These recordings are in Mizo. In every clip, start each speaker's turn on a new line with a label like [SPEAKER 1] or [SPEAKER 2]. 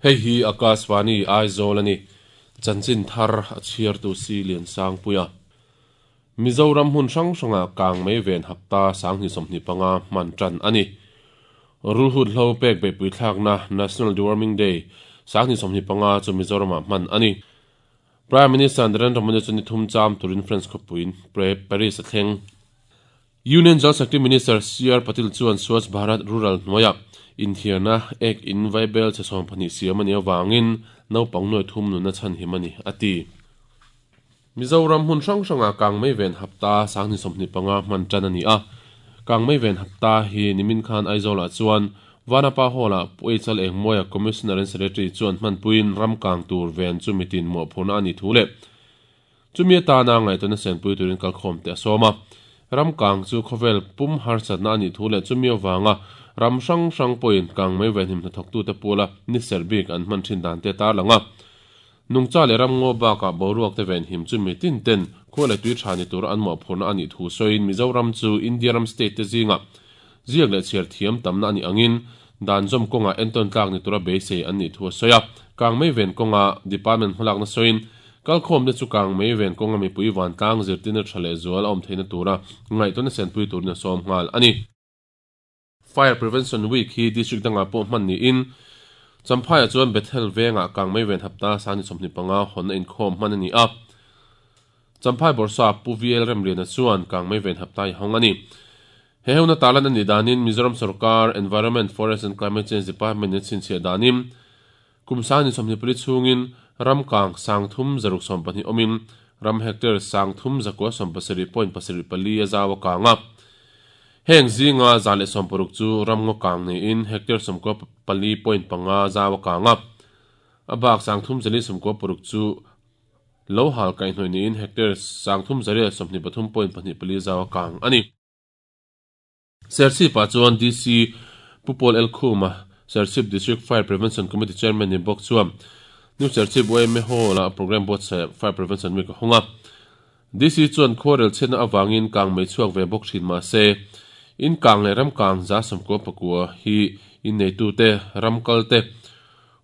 [SPEAKER 1] Hei hi Akashvani Aizawl a ni. Chanchin thar a chhiartu si Liansangpuia. Mizoram hmun hrang hrangah kang mei ven hapta 2025 hman tan a ni. Rulhut hlo pek beihpui thlakna National Deworming Day 2025 chu Mizoramah hman a ni. Prime Minister Narendra Modi chu ni thum cham turin France khawpuiin Paris a thleng. Union Jal Shakti Minister CR Patil chuan Swachh Bharat Rural hnuaiah inthiarna ek in vaibel chhe 12 siam a nih avangin naupang nuai thum nunna chhanhim a ni, a ti. Mizoram hmun hrang hrangah kangmei ven hapta 2025 hman tan a ni a. Kangmei ven hapta hi nimin khan Aizawlah chuan Vanapa Hall-ah Pu Eichal Engmawia Commissioner and Secretary chuan hmanpuiin ram kang tur ven chu mitin mawhphurhna a nih thu leh Chumi atana ngaihtuahna senpui turin kalkhawm te a sawm a. Ram kang chu khawvel pum harsatna a nih thu leh chumi avanga ram hrang hrang pawhin kang mai venhim hnathawktute pula ni serh bik an hman thin dan te a tarlang a. Nungcha leh ram ngaw bakah boruak te venhim chu mi tin ten khua leh tui tha ni tura an mawhphurhna a nih thu sawiin Mizoram chu India ram state te zingah ziak leh chhiar thiam tamna a nih angin dan zawm kawngah entawn tlak ni tura beisei an nih thu a sawi a. Kang mai ven kawnga department hmalakna sawiin Kalkhawm te chu kang mei ven kawnga mipui vantlang zirtirna tha leh zual a awm theihna tura ngaihtuahna senpui turin a sawm nghal a ni. Fire Prevention Week hi district dangah pawh hman niin Champhaiah chuan Bethel vengah kang mei ven hapta 25 hawnna inkhawm hman a ni a. Champhai Bawrhsa Pu VL Remliana chuan kang mei ven hapta i hawng a ni. He huna tarlan a nih danin Mizoram sorkar Environment, Forest and Climate Change Department in a chhinchhiah danin Kum 2024 chhungin ram kang 312 awmin ram hectare 3970.74 a zau a kang a. Heng zinga 160 chu ram ngaw kang niin hectare 94.5 zau a kang a. A bak 396 chu lo hal kaihhnawih niin hectare 323.24 zau a kang a ni. Serchhip-ah chuan DC Pu Paul L. Khuma, Serchhip District Fire Prevention Committee Chairman ni bawk chuan New Serchhip yma Hall-ah programme buatsaih Fire Prevention Week a hawng a. DC chuan khuarel chhiatna avangin kang mei chhuak ve bawk thin mahse, in kang leh ram kang 99 hi in neitute, ram kalte,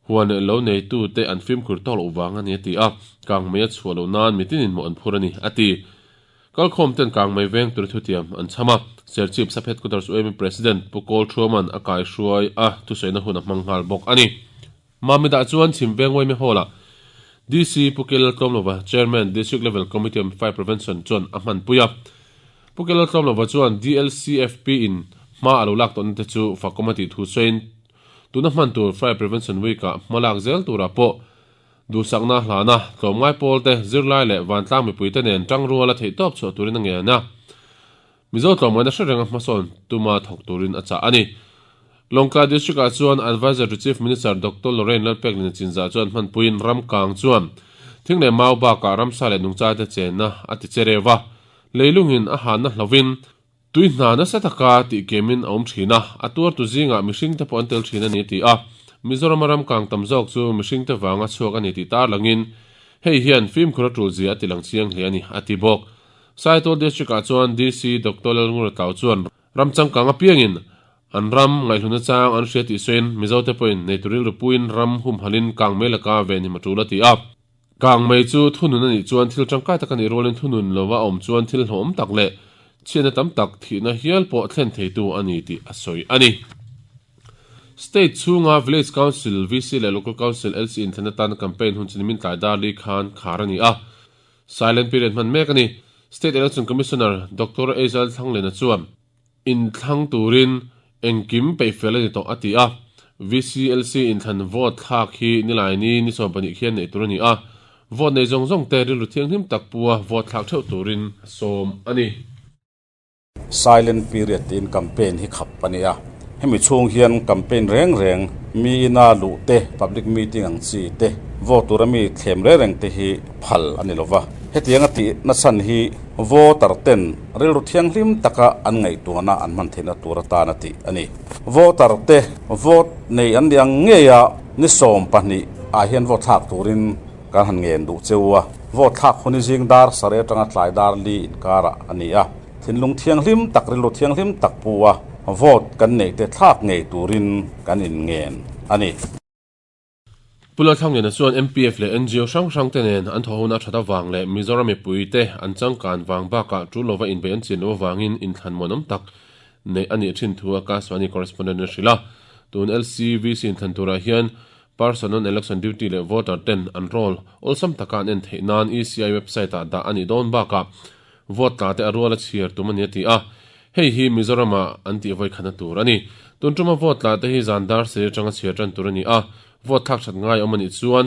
[SPEAKER 1] huan leh lo neitute an fimkhur tawk loh vang a ni a ti a, kang mei a chhuah loh nan mitinin mawh an phur a ni a ti. Kalkhawm ten kangmei veng tur thutiam an chham a, Serchhip Sub Headquarters UMI President Pu Kawl Thuaman a kaihruai a, thusawina hun a hmang nghal bawk a ni. Mamit-ah chuan Chhim Veng UMI Hall-ah DC Pu Kelal Tlawmlova, Chairman, District Level Committee on Fire Prevention chuan a hmanpui a. Pu Kelal Tlawmlova chuan DLCFP in hma a lo lak tawhna te chu fakawm a tih thu sawiin tuna hman tur Fire Prevention Week-ah hma lak zel turah pawh Duhsakna hlana tlawmngai pawlte, zirlai leh vantlang mipuite nen tangruala theihtawp chhuah turin a ngen a. Mizo tlawmngaihna hre renga hmasawn tuma thawk turin a chah a ni. Lawngtlai District-ah chuan Adviser to Chief Minister Doctor Lorraine Lalpekliana Chinzah chuan hmanpuiin ram kang chuan thing leh mau bakah ramsa leh nungchaite chenna a ti che reuh a, leilungin a hanna hlovin tui hna nasa taka tih kemin a awm thin a, a tuartu zingah mihringte pawh an tel thin a ni a ti a. Mizorama ram kang tam zawk chu mihringte vanga chhuak a ni tih tarlangin hei hian fimkhur a tul zia a ti lang chiang hle a ni a ti bawk. Saitual District-ah chuan DC Doctor Lalngura Tlau chuan ram changkang apiangin an ram ngaihhlutna chang an hria tih sawiin Mizote pawhin neitu rilru puiin ram humhalhin kang mai laka venhim a tul a ti a. Kang mai chu thunun a nih chuan thil tangkai tak a nih rualin thunun lova a awm chuan thil hlawhawm tak leh chhiatna tam tak thihna hial pawh thlen theitu a ni tih a sawi a ni. State chhunga Village Council, VC, leh Local Council, LC, inthlan atana campaign hun chu nimin tlai dar li khan khar a ni a, silent period hman mek a ni. State Election Commissioner Doctor Eizal Thlanglena chuan, Inthlang turin engkim peihfel a ni tawh a ti a, VCLC inthlan vote thlak hi Nilaini ni 12 khian neih tur a ni a, vote nei zawng zawng te rilru thianghlim tak pua vote thlak theuh turin a sawm a ni.
[SPEAKER 2] Silent period tiin campaign hi khap a ni a, hemi chhung hian campaign reng reng mi ina luh te, public meeting ang chi te, vote tura mi thlem reng reng te hi phal a ni lova. Hetiang a tih nachhan hi voter ten rilru thianghlim taka an ngaihtuahna an hman theihna tur atan a tih a ni. Voter te vote nei an nih ang ngei a, ni 12 ah hian vote thlak turin kan han ngen duh cheu a. Vote thlak hun hi zing dar sarih atanga tlai dar li inkarah a ni a. Thinlung thianghlim tak, rilru thianghlim tak pu a vote kan neih te thlak ngei turin kan inngen a ni.
[SPEAKER 1] Pu Lalthlangliana chuan MPF leh ngo hrang hrangte nen an thawhhona a that avang leh Mizoram mipuite an changkan vang bakah tul lova inbeih an chin loh avangin inthlan muanawm tak neih a nih thin thu Akashvani correspondent a hrilh a. Tun LCVC inthlan turah hian Person on Election Duty leh voter ten an roll awlsam taka an en theih nan ECI website ah dah a nih dawn bakah vote tla te a rual a chhiar tum a ni a ti a. Hei hi Mizoram-ah an tih vawikhatna tur a ni. Tun tuma vote tla te hi zan dar sir atanga chhiar tan tur a ni a, vote thlak that ngai awm a nih chuan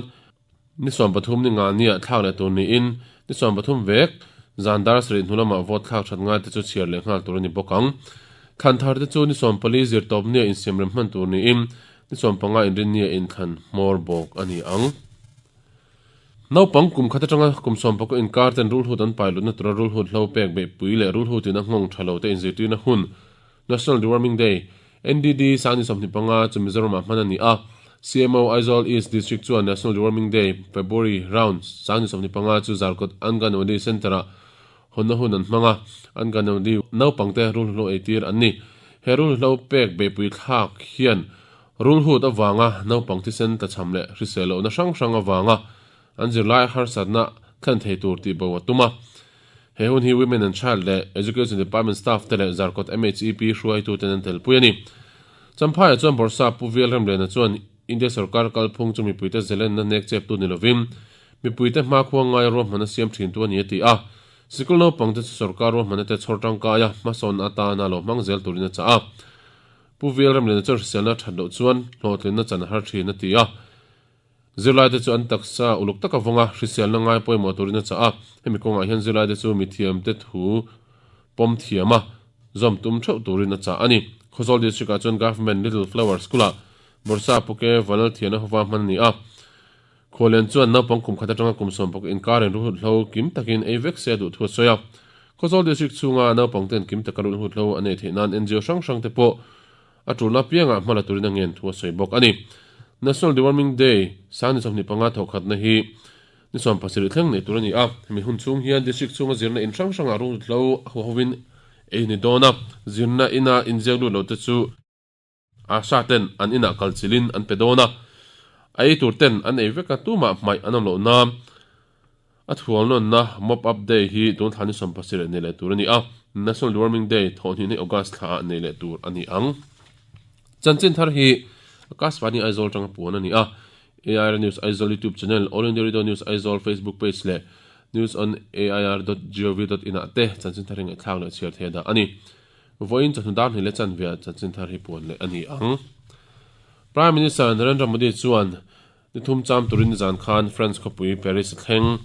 [SPEAKER 1] ni 13 ni nga nia thlak leh tur niin ni 13 vek zan dar sarih hnu lamah vote thlak that ngai te chu chhiar leh nghal tur a ni bawk ang. Thlan thar te chu ni 14 zir tawp nia insiam rem hman tur niin ni 15 inrin nia inthlan hmawr bawk a ni ang. Naupang kum khat atanga kum sawmpakua inkar ten rulhut an pai lutna tura rulhut hlo pek beihpui leh rulhut in a nghawng tha lo te inzirtirna hun National Deworming Day, NDD, Sangni 25 chu Mizoram ah hman a ni a. CMO Aizawl East District chuan National Deworming Day, February Round, Sangni 25 chu Zarkawt Anganwadi Centre ah hawnna hun an hmang a, Anganwadi naupangte rulhlo eitir an ni. He rulhlo pek beihpui thlak hian Rulhut avanga naupang thisen tlachham leh hrisel lohna hrang hrang avanga an zirlai harsatna thlen thei tur tih bo a tum a. He hun hi Women and Child leh Education Department staff te leh Zarkawt MHEP hruaituten an telpui a ni. Champhaiah chuan Bawrhsap Pu Vial Remliana chuan India sorkar kalphung chu mipuite zelenna nek cheptu ni lovin mipuite hmakhua ngaia ruahmanna siam thintu a ni a ti a. Sikul naupangte chu sorkar ruahmanna te chhawr tangkaia hmasawnna atana lo hmang zel turin a chah a. Pu Vial Ramliana chuan hriselna that loh chuan hlawhtlinna chan a har thin a ti a. Zirlaite chu an taksa uluk taka vawnga hriselna ngai pawimawh turin a chah a. Hemi kawngah hian zirlaite chu mithiamte thu pawm thiam a, zawm tum theuh turin a chah a ni. Khawzawl District-ah chuan Government Little Flower School-ah Bawrhsa Puke Vanlalthiana hova hman a ni a. Khualian chuan naupang kum khat atanga kum 11 inkarin rulhut kim takin ei vek se a duh thu a sawi a. Khawzawl District chhunga naupang ten kim taka rulhut hlo an ei theih nan ngo hrang hrang te pawh a tulna apiangah hma la turin a ngen thu a sawi bawk a ni. National Deworming Day sang ni 25 thawhkhatna hi ni 17 thleng nei tur a ni a. Hemi hun chhung hian District chhunga zirna in hrang hrangah rulhut hlo a huahovin ei ni dawn a, zirna ina inziak lut lo te chu Asha ten an inah kal chilhin an pe dawn a, a ei tur ten an ei vek a, tumah hmaih an awm loh nan a thual nawnna Mop Up Day hi tun thla ni 17 nei leh tur a ni a, National Deworming Day thawhhnihna August thla ah nei leh tur a ni ang. Chanchin thar hi Akashvani Aizawl tanga puan a ni a, AIR News Aizawl YouTube channel, All India Radio News Aizawl Facebook page leh newsonair.gov.in ah te chanchin thar hi ngaihthlak leh chhiar thei a dah a ni. Vawiin chawhnu dar hnih leh chanve ah chanchin thar hi puan leh a ni ang. Prime Minister Narendra Modi chuan ni thum cham turin nizan khan France khawpui Paris a thleng.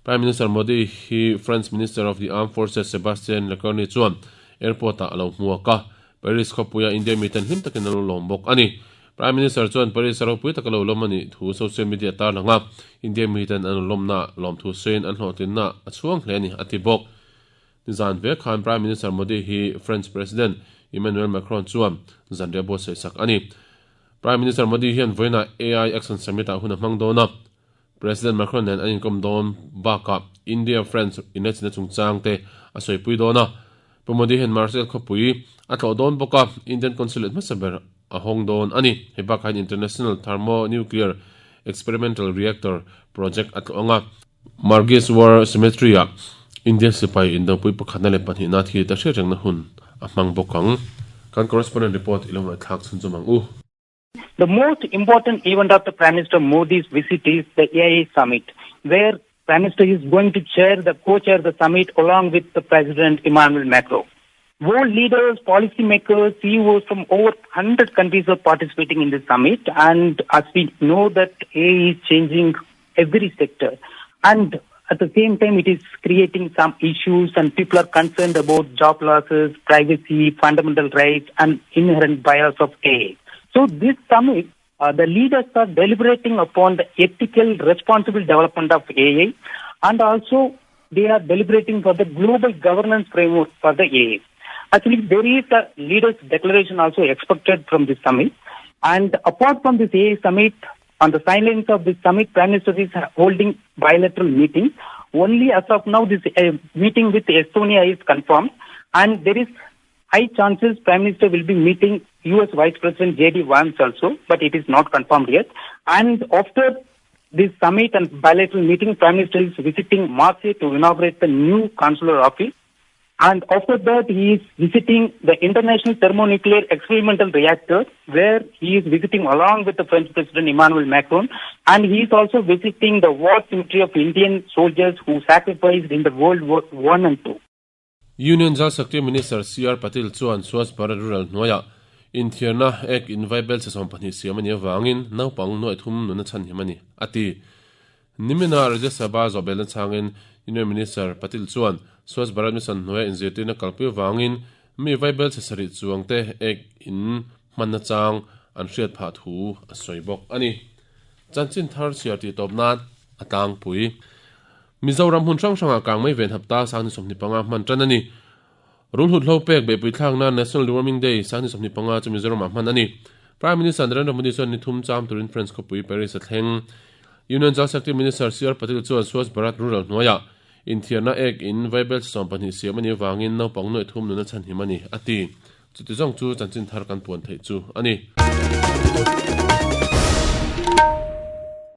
[SPEAKER 1] Prime Minister Modi hi France Minister of the Armed Forces Sebastien Lecornu chuan airport ah a lo hmuak a, Paris khawpuia India miten hlim takin a lo lawm bawk a ni. Prime Minister chuan Paris a ropui taka lo lawm a nih thu social media a tarlang a, India miten an lo lawmna lawmthu sawiin an hlawhtlinna a chhuang hle a ni a ti bawk. Nizan ve khan Prime Minister Modi hi French President Emmanuel Macron chuan zanriah buatsaih sak a ni. Prime Minister Modi hian vawiinah AI Action Summit ah hun a hmang dawn a, President Macron nen an inkawm dawn bakah India-France inlaichina chungchang te a sawipui dawn a. Pu Modi hian Marseille khawpui a tlawh dawn bawk a, Indian Consulate hmasa ber a hawng dawn a ni. Hei bakah hian International Thermonuclear Experimental Reactor project a tlawh ang a. Margis War Cemetery-ah India sipai indopui pakhatna leh pahnihna thil ta hriat rengna hun a hmang bawk ang. Kan correspondent report i lo ngaihthlak chhunchawm ang u.
[SPEAKER 3] The most important event of the Prime Minister Modi's visit is the AI Summit, where Prime Minister is going to chair the co-chair the summit along with the President Emmanuel Macron. World leaders, policymakers, CEOs from over 100 countries are participating in this summit. And as we know that AI is changing every sector. And at the same time, it is creating some issues and people are concerned about job losses, privacy, fundamental rights, and inherent bias of AI. So this summit, the leaders are deliberating upon the ethical, responsible development of AI, and also they are deliberating for the global governance framework for the AI. Actually, there is a leaders' declaration also expected from this summit. And apart from this AI summit, on the sidelines of this summit, Prime Minister is holding bilateral meetings. Only as of now, this meeting with Estonia is confirmed, and there is high chances Prime Minister will be meeting US Vice President J.D. Vance also, but it is not confirmed yet. And after this summit and bilateral meeting, Prime Minister is visiting Marseille to inaugurate the new consular office. And after that, he is visiting the International Thermonuclear Experimental Reactor, where he is visiting along with the French President Emmanuel Macron. And he is also visiting the war cemetery of Indian soldiers who sacrificed in the World War I and II.
[SPEAKER 1] Union Jal Shakti Minister CR Patil chuan Swachh Bharat Rural hnuaiah inthiarna ek in vaibel che 12 siam a nih avangin naupang nuaih thum nuna chhanhim a ni, a ti. Nimina Rajya Sabha zawhbelna chhangin Union Minister Patil chuan Swachh Bharat Mission hnuaia inzirtirna kalpui avangin mi vaibel che sarih chuangte ek in hmanna chang an hriat phah thu a sawi bawk a ni. Chanchin thar chhiar tih tawp nan a tlangpui. Mizoram hmun hrang hrangah kang mai ven hapta Sangni 25 hman tan a ni. Rulhut hlo pek beihpui thlakna National Deworming Day Sangni 25 chu Mizoramah hman a ni. Prime Minister Narendra Modi chuan ni thum cham turin France khawpui Paris a thleng. Union Jal Shakti Minister CR Patil chuan Swachh Bharat Rural hnuaiah inthiarna ek in vaibel 12 siam a nih avangin naupang nuaih thum nuna chhanhim a ni, a ti. Chuti zawng chu chanchin thar kan puan theih chu a ni.